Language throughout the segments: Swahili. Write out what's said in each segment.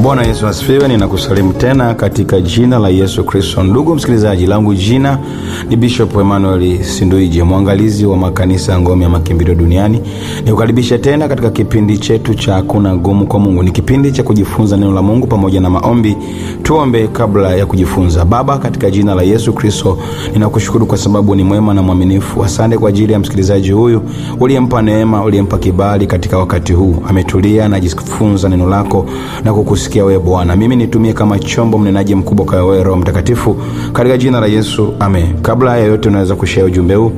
Bwana Yesu asifiwe. Ninakusalimu tena katika jina la Yesu Kristo. Ndugu msikilizaji, langu jina ni Bishop Emmanuel Sinduije, mwangalizi wa makanisa Ngome ya Makimbilio duniani. Nikukaribisha tena katika kipindi chetu cha Hakuna Gumu kwa Mungu. Ni kipindi cha kujifunza neno la Mungu pamoja na maombi. Tuombe kabla ya kujifunza. Baba, katika jina la Yesu Kristo, ninakushukuru kwa sababu ni mwema na mwaminifu. Asante kwa ajili ya msikilizaji huyu uliyempa neema, uliyempa kibali katika wakati huu. Ametulia na kujifunza neno lako na kukusikia wewe Bwana. Mimi nitumie kama chombo mnenaji mkubwa kwa wewe Roho Mtakatifu, katika jina la Yesu, amen. Kabla ya yote, unaweza kushare ujumbe huu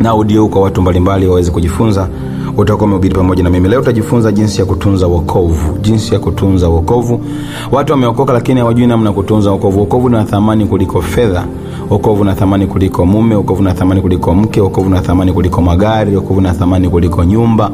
na audio kwa watu mbalimbali waweze kujifunza. Utakuwa umehubiri pamoja na mimi. Leo tutajifunza jinsi ya kutunza wokovu. Jinsi ya kutunza wokovu. Watu wameokoka lakini hawajui namna kutunza wokovu. Wokovu una thamani kuliko fedha. Wokovu una thamani kuliko mume, wokovu una thamani kuliko mke, wokovu una thamani kuliko magari, wokovu una thamani kuliko nyumba.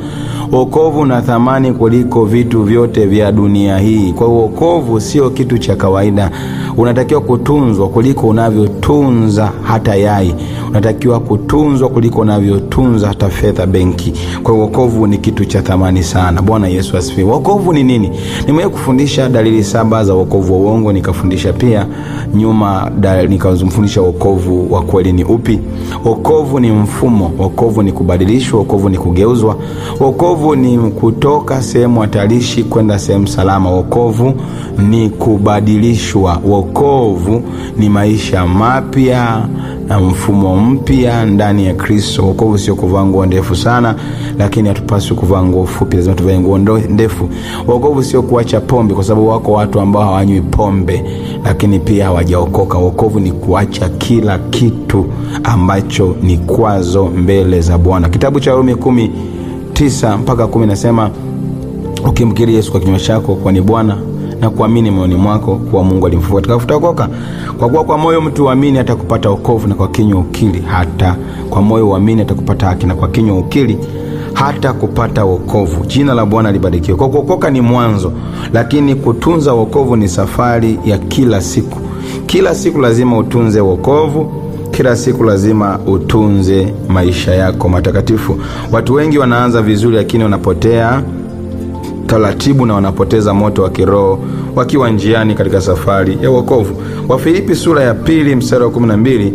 Wokovu una thamani kuliko vitu vyote vya dunia hii. Kwa hiyo wokovu sio kitu cha kawaida. Unatakiwa kutunzwa kuliko unavyotunza hata yai. Unatakiwa kutunzwa kuliko unavyotunza hata fedha benki. Kwa hiyo wokovu ni kitu cha thamani sana. Bwana Yesu asifiwe. Wokovu ni nini? Nimewahi kufundisha dalili 7 za wokovu wa uongo, nikafundisha pia nyuma nikamfundisha wokovu wa kweli ni upi. Wokovu ni mfumo, wokovu ni kubadilishwa, wokovu ni kugeuzwa, wokovu ni kutoka sehemu hatarishi kwenda sehemu salama. Wokovu ni kubadilishwa, wokovu ni maisha mapya na mfumo mpya ndani ya Kristo. Wokovu sio kuvaa nguo ndefu sana, lakini hatupaswi kuvaa nguo fupi, lazima tuvae nguo ndefu. Wokovu sio kuacha pombe, kwa sababu wako watu ambao hawanywi pombe lakini pia hawajaokoka. Wokovu ni kuacha kila kitu ambacho ni kwazo mbele za Bwana. Kitabu cha Warumi 10:9-10 nasema, ukimkiri Yesu kwa kinywa chako kuwa ni Bwana na kuamini moyoni mwako kuwa Mungu alimfufua katika wafu utaokoka. Kwa kuwa kwa moyo mtu huamini hata kupata wokovu, na kwa kinywa ukiri hata kwa moyo huamini hata kupata haki, na kwa kinywa ukiri hata kupata wokovu. Jina la Bwana libarikiwe. Kwa kuokoka ni mwanzo, lakini kutunza wokovu ni safari ya kila siku. Kila siku lazima utunze wokovu. Kila siku lazima utunze maisha yako matakatifu. Watu wengi wanaanza vizuri lakini wanapotea taratibu na wanapoteza moto wa kiroho wakiwa njiani katika safari ya wokovu. Wafilipi sura ya 2 mstari wa 12,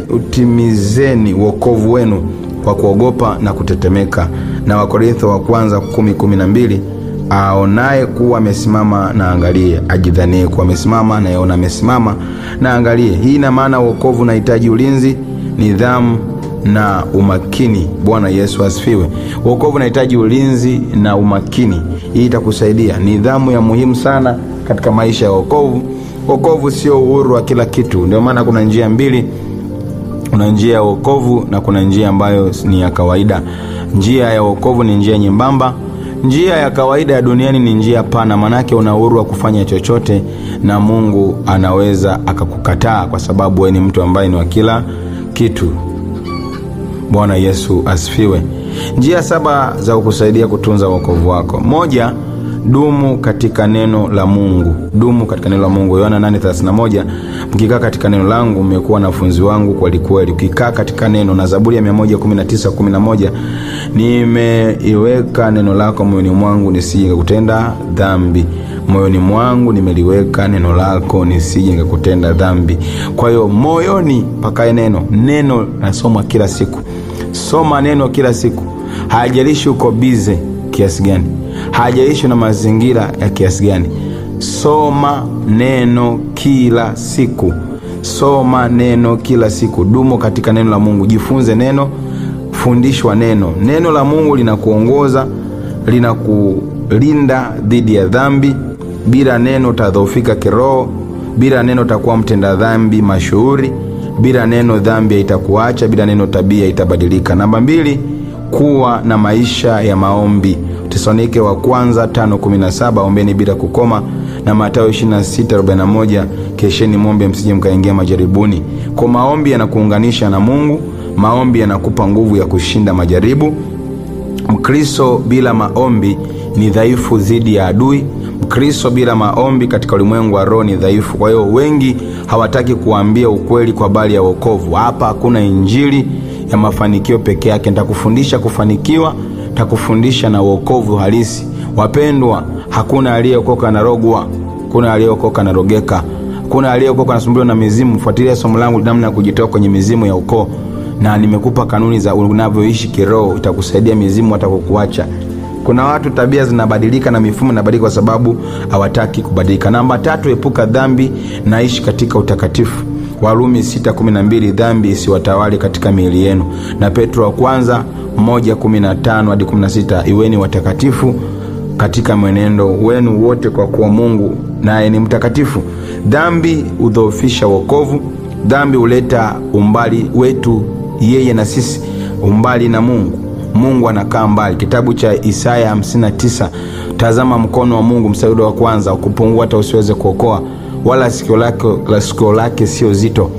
utimizeni wokovu wenu kwa kuogopa na kutetemeka. Na Wakorintho wa kwanza 10:12, aonaye kuwa amesimama na angalie, ajidhanie kuwa amesimama na yaona amesimama na angalie. Hii ina maana wokovu unahitaji ulinzi, nidhamu na umakini. Bwana Yesu asifiwe. Wokovu unahitaji ulinzi na umakini. Hii itakusaidia. Nidhamu ya muhimu sana katika maisha ya wokovu. Wokovu sio uhuru wa kila kitu. Ndio maana kuna njia mbili. Kuna njia ya wokovu na kuna njia ambayo ni ya kawaida. Njia ya wokovu ni njia nyembamba. Njia ya kawaida ya duniani ni njia pana, manake una uhuru wa kufanya chochote na Mungu anaweza akakukataa kwa sababu wewe ni mtu ambaye ni wa kila kitu. Bwana Yesu asifiwe. Njia 7 za kukusaidia kutunza wokovu wako. 1, dumu katika neno la Mungu. Dumu katika neno la Mungu. Yohana 8:31, mkikaa katika neno langu mmekuwa wanafunzi wangu kweli kweli. Ukikaa katika neno. Na Zaburi ya 119:11, nimeiweka neno lako moyoni mwangu nisije nikakutenda dhambi. Moyoni mwangu nimeliweka neno lako nisije nikakutenda dhambi. Kwa hiyo moyoni pakae neno. Neno nasoma kila siku. Soma neno kila siku. Haijalishi uko busy kiasi gani, haijalishi na mazingira ya kiasi gani, soma neno kila siku. Soma neno kila siku. Dumu katika neno la Mungu. Jifunze neno, fundishwa neno. Neno la Mungu linakuongoza, linakulinda dhidi ya dhambi. Bila neno utadhoofika kiroho. Bila neno utakuwa mtenda dhambi mashuhuri. Bila neno dhambi itakuacha. Bila neno tabia itabadilika. Namba 2, kuwa na maisha ya maombi. Tesalonike wa kwanza 5:17, ombeni bila kukoma. Na Mathayo 26:41, kesheni muombe msije mkaingia majaribuni. Kwa maombi yanakuunganisha na Mungu, maombi yanakupa nguvu ya kushinda majaribu. Mkristo bila maombi ni dhaifu dhidi ya adui. Mkristo bila maombi katika ulimwengu wa roho ni dhaifu. Kwa hiyo wengi hawataki kuambia ukweli kwa habari ya wokovu. Hapa hakuna injili ya mafanikio peke yake. Nitakufundisha kufanikiwa, nitakufundisha na wokovu halisi. Wapendwa, hakuna aliyeokoka na rogwa, hakuna aliyeokoka na rogeka, hakuna aliyeokoka nasumbuliwa na mizimu. Fuatilia somo langu namna ya kujitoa kwenye mizimu ya ukoo, na nimekupa kanuni za unavyoishi kiroho, itakusaidia mizimu hatakukuacha. Kuna watu tabia zinabadilika na mifumo inabadilika kwa sababu hawataki kubadilika. Namba 3, epuka dhambi na ishi katika utakatifu. Warumi 6:12, dhambi isiwatawale katika miili yenu. Na Petro wa kwanza 1:15-16, iweni watakatifu katika mwenendo wenu wote kwa kuwa Mungu naye ni mtakatifu. Dhambi hudhoofisha wokovu. Dhambi huleta umbali wetu yeye na sisi, umbali na Mungu. Mungu anakaa mbali. Kitabu cha Isaya 59, tazama mkono wa Mungu, mstari wa kwanza, ukupungua hata usiweze kuokoa, wala sikio lake sio zito.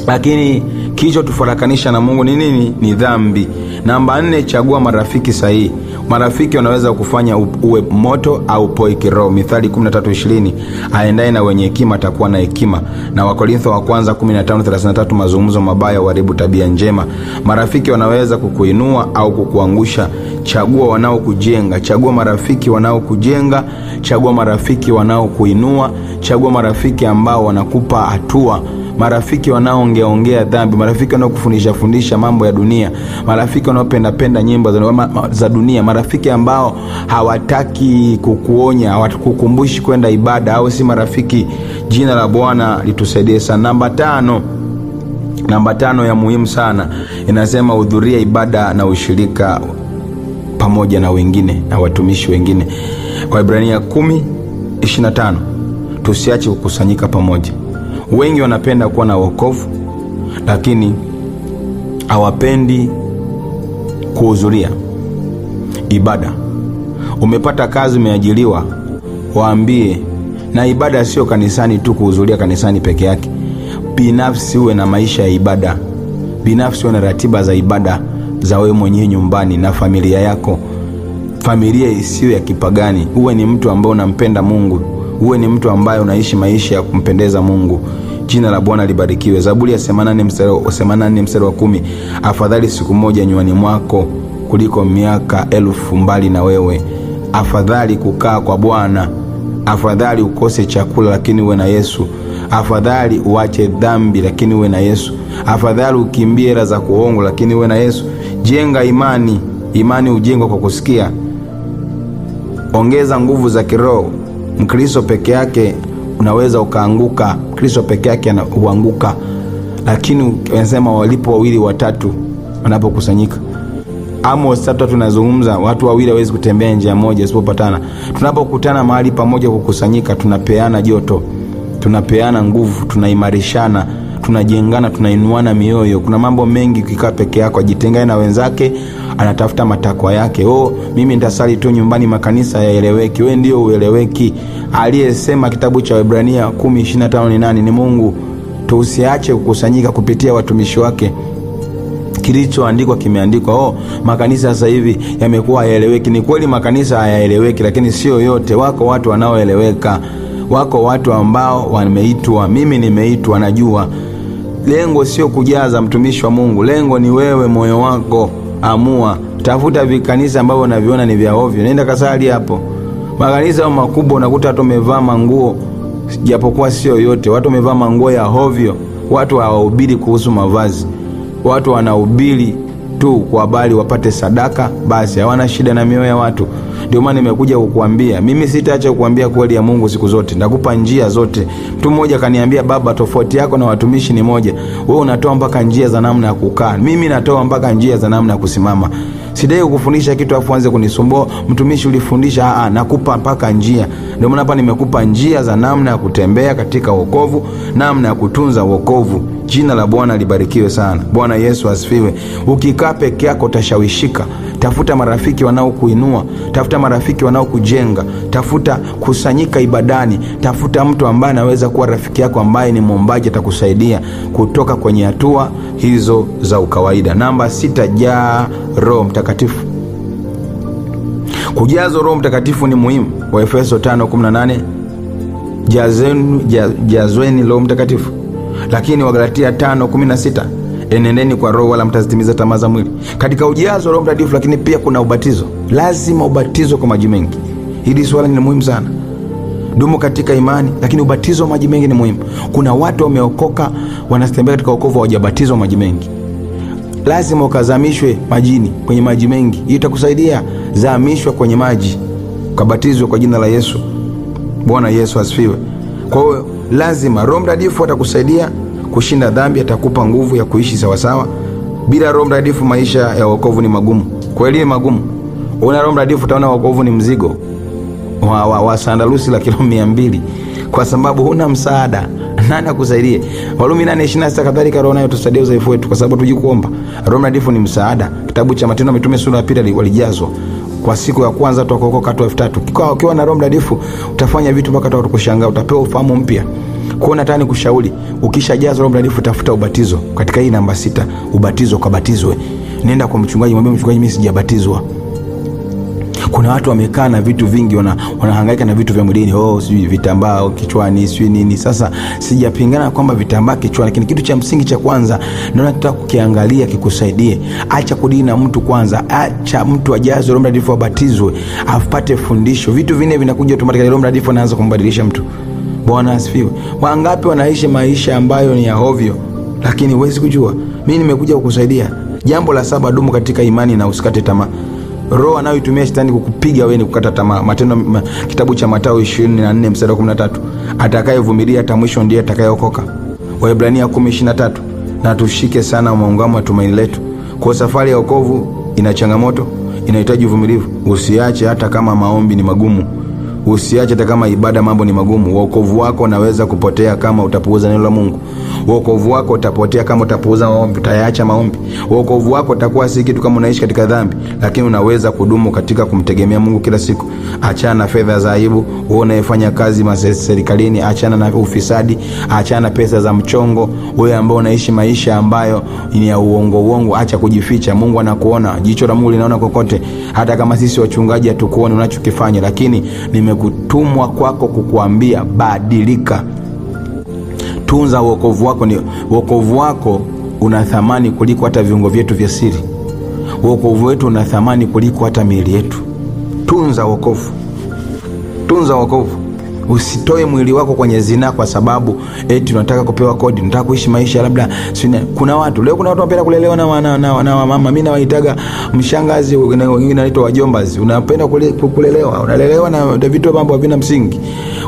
Lakini kilichotufarakanisha na Mungu ni nini? Ni dhambi. Namba 4, chagua marafiki sahihi. Marafiki wanaweza kufanya uwe moto au poi kiroho. Mithali 13:20, aendaye na wenye hekima atakuwa na hekima. Na Wakorintho wa kwanza 15:33, mazungumzo mabaya huharibu tabia njema. Marafiki wanaweza kukuinua au kukuangusha. Chagua wanaokujenga. Chagua marafiki wanaokujenga. Chagua marafiki wanaokuinua. Chagua marafiki ambao wanakupa hatua. Marafiki wanaoongeaongea dhambi, marafiki wanaokufundisha fundisha mambo ya dunia, marafiki wanaopenda penda nyimbo za dunia, marafiki ambao hawataki kukuonya, hawakukumbushi kwenda ibada, au si marafiki. Jina la Bwana litusaidie sana. Namba 5 ya muhimu sana inasema hudhuria ibada na ushirika pamoja na wengine na watumishi wengine. Waebrania 10:25, tusiache kukusanyika pamoja. Wengi wanapenda kuwa na wokovu lakini hawapendi kuhudhuria ibada. Umepata kazi, umeajiriwa, waambie. Na ibada sio kanisani tu, kuhudhuria kanisani peke yake. Binafsi uwe na maisha ya ibada. Binafsi uwe na ratiba za ibada za wewe mwenyewe nyumbani na familia yako. Familia isiyo ya kipagani. Uwe ni mtu ambaye unampenda Mungu. Uwe ni mtu ambaye unaishi maisha ya kumpendeza Mungu. Jina la Bwana libarikiwe. Zaburi ya 84 mstari wa 10, afadhali siku moja nywani mwako kuliko miaka 1000 mbali na wewe. Afadhali kukaa kwa Bwana. Afadhali ukose chakula lakini uwe na Yesu. Afadhali uache dhambi lakini uwe na Yesu. Afadhali ukimbie hela za kuongo lakini uwe na Yesu. Jenga imani. Imani hujengwa kwa kusikia. Ongeza nguvu za kiroho. Mkristo peke yake unaweza ukaanguka. Mkristo peke yake huanguka, lakini wanasema walipo wawili watatu wanapokusanyika. Amos 3 tunazungumza watu wawili hawezi kutembea njia moja isipopatana. Tunapokutana mahali pamoja kukusanyika, tunapeana joto, tunapeana nguvu, tunaimarishana, tunajengana, tunainuana mioyo. Kuna mambo mengi ukikaa peke yako, ajitengae na wenzake, anatafuta matakwa yake. Oh, mimi nitasali tu nyumbani, makanisa yaeleweki. Wewe ndio ueleweki. Aliyesema kitabu cha Waebrania 10:25 ni nani? Ni Mungu. Tusiache kukusanyika kupitia watumishi wake. Kilichoandikwa kimeandikwa. Oh, makanisa sasa hivi yamekuwa hayaeleweki. Ni kweli makanisa hayaeleweki, lakini sio yote. Wako watu wanaoeleweka. Wako watu ambao wameitwa. Mimi nimeitwa, najua. Lengo sio kujaza mtumishi wa Mungu. Lengo ni wewe, moyo wako. Amua. Tafuta vikanisa ambavyo unaviona ni vya ovyo, nenda kasali hapo. Makanisa makubwa unakuta watu wamevaa manguo, japokuwa sio yote, watu wamevaa manguo ya ovyo. Watu hawahubiri kuhusu mavazi. Watu wanahubiri tu kwa habari wapate sadaka, basi hawana shida na mioyo ya watu. Ndio maana nimekuja kukuambia, mimi sitaacha kukuambia kweli ya Mungu siku zote. Nakupa njia zote. Mtu mmoja kaniambia, baba, tofauti yako na watumishi ni moja. Wewe unatoa mpaka njia za namna ya kukaa, mimi natoa mpaka njia za namna ya kusimama. Sidai kukufundisha kitu afu anze kunisumbua, mtumishi ulifundisha. Nakupa mpaka njia. Ndio maana hapa nimekupa njia za namna ya kutembea katika wokovu, namna ya kutunza wokovu. Jina la Bwana libarikiwe sana. Bwana Yesu asifiwe. Ukikaa peke yako utashawishika. Tafuta marafiki wanaokuinua, tafuta marafiki wanaokujenga, tafuta kusanyika ibadani, tafuta mtu ambaye anaweza kuwa rafiki yako, ambaye ni mwombaji, atakusaidia kutoka kwenye hatua hizo za ukawaida. Namba 6, jaa Roho Mtakatifu. Kujazwa Roho Mtakatifu ni muhimu. Waefeso 5:18, jazweni Roho Mtakatifu. Lakini Wagalatia 5:16, enendeni kwa Roho wala mtazitimiza tamaa za mwili. Katika ujazo Roho Mtakatifu, lakini pia kuna ubatizo. Lazima ubatizo kwa maji mengi. Hili swala ni muhimu sana. Dumu katika imani, lakini ubatizo wa maji mengi ni muhimu. Kuna watu wameokoka, wanatembea katika wokovu, hawajabatizwa maji mengi. Lazima ukazamishwe majini, kwenye maji mengi. Hii itakusaidia. Zamishwa kwenye maji, ukabatizwe kwa jina la Yesu. Bwana Yesu asifiwe. Kwa hiyo lazima Roho Mtakatifu atakusaidia kushinda dhambi, atakupa nguvu ya kuishi sawasawa. Bila Roho Mtakatifu maisha ya wokovu ni magumu. Kweli ni magumu. Una Roho Mtakatifu utaona wokovu ni mzigo wa sandalusi la kilo 200, kwa sababu huna msaada. Nani akusaidie? Warumi 8:26 kadhalika Roho nayo tusaidia udhaifu wetu, kwa sababu tujui kuomba. Roho Mtakatifu ni msaada. Kitabu cha Matendo ya Mitume sura ya 2 walijazwa kwa siku ya kwanza tukaokoka watu 3000. Ukiwa na Roho Mtakatifu utafanya vitu mpaka watu kushangaa, utapewa ufahamu mpya. Kwa nataka nikushauri, ukishajazwa Roho Mtakatifu tafuta ubatizo. Katika hii namba 6, ubatizo, kabatizwe. Nenda kwa mchungaji, mwambie mchungaji, mimi sijabatizwa. Kuna watu wamekaa na vitu vingi, wanahangaika na vitu vya mwilini. Oh, sijui vitambaa kichwani, sijui nini. Sasa sijapingana kwamba vitambaa kichwani, lakini kitu cha msingi cha kwanza naona tutaka kukiangalia kikusaidie. Acha kudili na mtu kwanza, acha mtu ajazwe Roho Mtakatifu, abatizwe, apate fundisho. Vitu vinne vinakuja automatically. Roho Mtakatifu anaanza kumbadilisha mtu. Bwana asifiwe. Wangapi wanaishi maisha ambayo ni ya hovyo, lakini huwezi kujua. Mimi nimekuja kukusaidia. Jambo la 7, dumu katika imani na usikate tamaa. Roho anayoitumia shetani kukupiga wewe ni kukata tamaa. Matendo, kitabu cha Mathayo 24:13, atakayevumilia hata mwisho ndiye atakayeokoka. Waebrania 10:23, na tushike sana muungamo wa tumaini letu. Kwa safari ya wokovu ina changamoto, inahitaji uvumilivu. Usiache hata kama maombi ni magumu. Usiache hata kama ibada mambo ni magumu. Wokovu wako unaweza kupotea kama utapuuza neno la Mungu. Wokovu wako utapotea kama utapuuza maombi, utayaacha maombi. Wokovu wako utakuwa si kitu kama unaishi katika dhambi, lakini unaweza kudumu katika kumtegemea Mungu kila siku. Achana na fedha za aibu, wewe unayefanya kazi serikalini, achana na ufisadi, achana na pesa za mchongo, wewe ambao unaishi maisha ambayo ni ya uongo uongo, acha kujificha. Mungu anakuona, jicho la Mungu linaona kokote. Hata kama sisi wachungaji hatukuoni unachokifanya, lakini nimekutumwa kwako kukuambia badilika. Tunza wokovu wako. Ni wokovu wako una thamani kuliko hata viungo vyetu vya siri. Wokovu wetu una thamani kuliko hata miili yetu. Tunza wokovu. Tunza wokovu. Usitoe mwili wako kwenye zinaa kwa sababu eti unataka kupewa kodi, unataka kuishi maisha labda. Kuna watu leo, kuna watu wanapenda kulelewa na mama. Mimi nawaitaga mshangazi, wengine wanaitwa wajombazi. Unapenda kulelewa, unalelewa na vitu ambavyo havina msingi,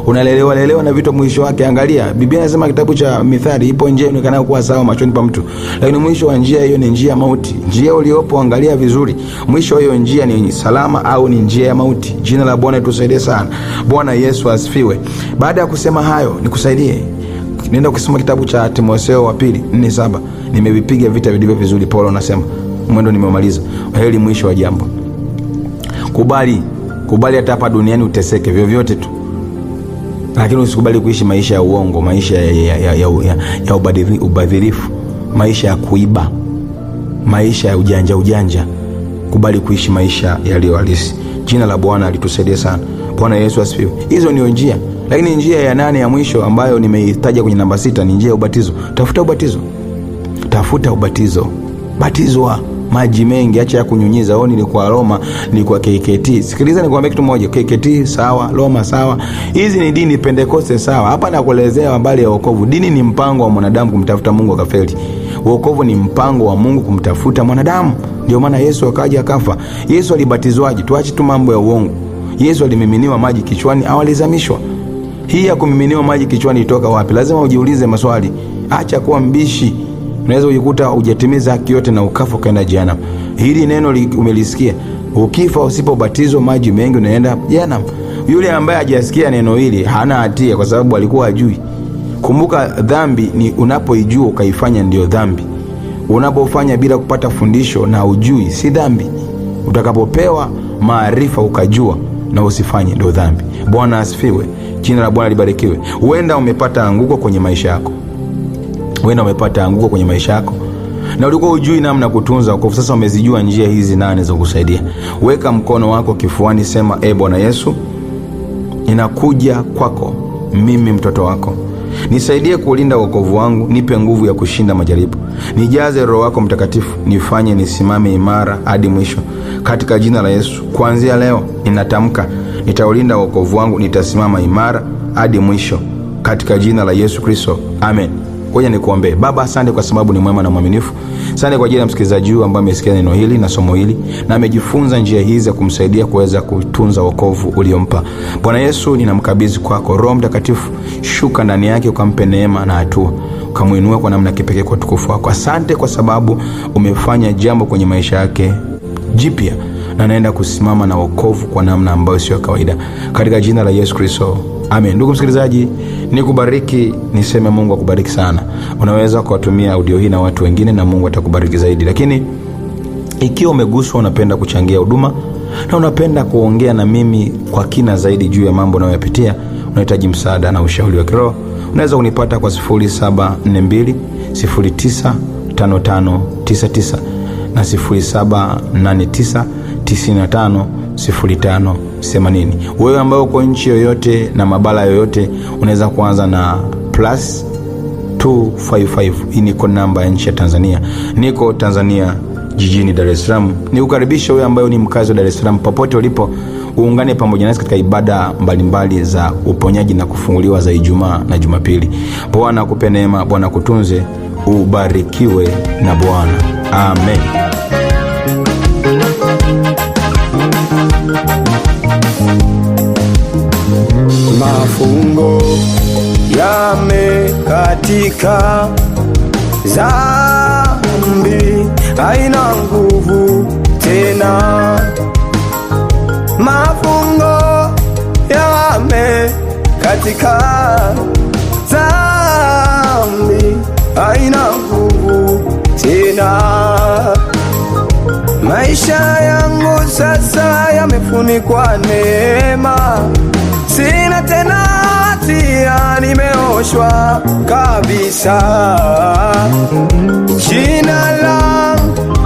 unalelewa lelewa na vitu mwisho wake. Angalia, Biblia inasema kitabu cha Mithali, ipo njia inaonekana kuwa sawa machoni pa mtu, lakini mwisho wa njia hiyo ni njia ya mauti. Njia uliopo angalia vizuri, mwisho wa hiyo njia ni salama au ni njia ya mauti. Jina la Bwana tusaidie sana. Bwana Yesu asifiwe. Baada ya kusema hayo, nikusaidie. Nenda kusoma kitabu cha Timotheo wa pili 4:7. Nimevipiga vita vilivyo vizuri, Paulo anasema, mwendo nimeumaliza, heri mwisho wa jambo. Kubali, kubali hata hapa duniani uteseke vyovyote tu, lakini usikubali kuishi maisha ya uongo, maisha ya ubadhirifu, maisha ya kuiba, maisha ya ujanja ujanja. Kubali kuishi maisha yaliyo halisi. Jina la Bwana litusaidie sana. Bwana Yesu asifiwe. Hizo ndio njia. Lakini njia ya 8 ya mwisho ambayo nimeitaja kwenye namba 6 ni njia ya ubatizo. Tafuta ubatizo. Tafuta ubatizo. Batizwa maji mengi, acha ya kunyunyiza. Oh, nilikuwa Roma, nilikuwa KKT. Sikiliza nikwambie kitu moja, KKT sawa, Roma sawa. Hizi ni dini, Pentekoste sawa. Hapa nakuelezea habari ya wokovu. Dini ni mpango wa mwanadamu kumtafuta Mungu akafeli. Wokovu ni mpango wa Mungu kumtafuta mwanadamu. Ndio maana Yesu akaja akafa. Yesu alibatizwaje? Tuache tu mambo ya uongo. Yesu alimiminiwa maji kichwani au alizamishwa? Hii ya kumiminiwa maji kichwani itoka wapi? Lazima ujiulize maswali. Acha kuwa mbishi. Unaweza kujikuta hujatimiza haki yote na ukafa ukaenda jehanamu. Hili neno umelisikia. Ukifa usipobatizwa maji mengi unaenda jehanamu. Yule ambaye hajasikia neno hili hana hatia kwa sababu alikuwa hajui. Kumbuka, dhambi ni unapoijua ukaifanya ndio dhambi. Unapofanya bila kupata fundisho na ujui si dhambi. Utakapopewa maarifa ukajua na usifanye ndio dhambi. Bwana asifiwe. Jina la Bwana libarikiwe. Huenda umepata anguko kwenye maisha yako. Huenda umepata anguko kwenye maisha yako na ulikuwa hujui namna kutunza wokovu. Sasa umezijua njia hizi 8 za kukusaidia. Weka mkono wako kifuani, sema, e Bwana Yesu, ninakuja kwako, mimi mtoto wako. Nisaidie kulinda wokovu wangu, nipe nguvu ya kushinda majaribu. Nijaze Roho wako Mtakatifu, nifanye nisimame imara hadi mwisho. Katika jina la Yesu, kuanzia leo ninatamka nitaulinda wokovu wangu, nitasimama imara hadi mwisho. Katika jina la Yesu Kristo, amen. Ngoja nikuombee. Baba, asante kwa sababu ni mwema na mwaminifu. Asante kwa ajili ya msikilizaji huyu ambaye amesikia neno hili na somo hili na amejifunza njia hizi za kumsaidia kuweza kutunza wokovu uliompa. Bwana Yesu, ninamkabidhi kwako. Roho Mtakatifu, shuka ndani yake ukampe neema na hatua, ukamuinue kwa namna kipekee kwa utukufu wako. Asante kwa sababu umefanya jambo kwenye maisha yake jipya na anaenda kusimama na wokovu kwa namna ambayo sio kawaida. Katika jina la Yesu Kristo, amen. Ndugu msikilizaji, nikubariki, niseme Mungu akubariki sana. Unaweza kuwatumia audio hii na watu wengine na Mungu atakubariki zaidi. Lakini ikiwa umeguswa, unapenda kuchangia huduma na unapenda kuongea na mimi kwa kina zaidi juu ya mambo unayoyapitia, unahitaji msaada na ushauri wa kiroho, unaweza kunipata kwa 0742 095599 na 0789 95 05 80. Wewe ambaye uko nchi yoyote na mabala yoyote, unaweza kuanza na plus 255. Hii ni namba ya nchi ya Tanzania. Niko Tanzania jijini Dar es Salaam. Nikukaribisha wewe ambaye ni mkazi wa Dar es Salaam, popote ulipo, uungane pamoja nasi katika ibada mbalimbali za uponyaji na kufunguliwa za Ijumaa na Jumapili. Bwana akupe neema, Bwana akutunze, ubarikiwe na Bwana. Amen. Mafungo yamekatika, dhambi haina nguvu tena. Mafungo yamekatika, dhambi haina nguvu tena. Maisha yangu sasa yamefunikwa neema, sina tena hatia, nimeoshwa kabisa. Jina langu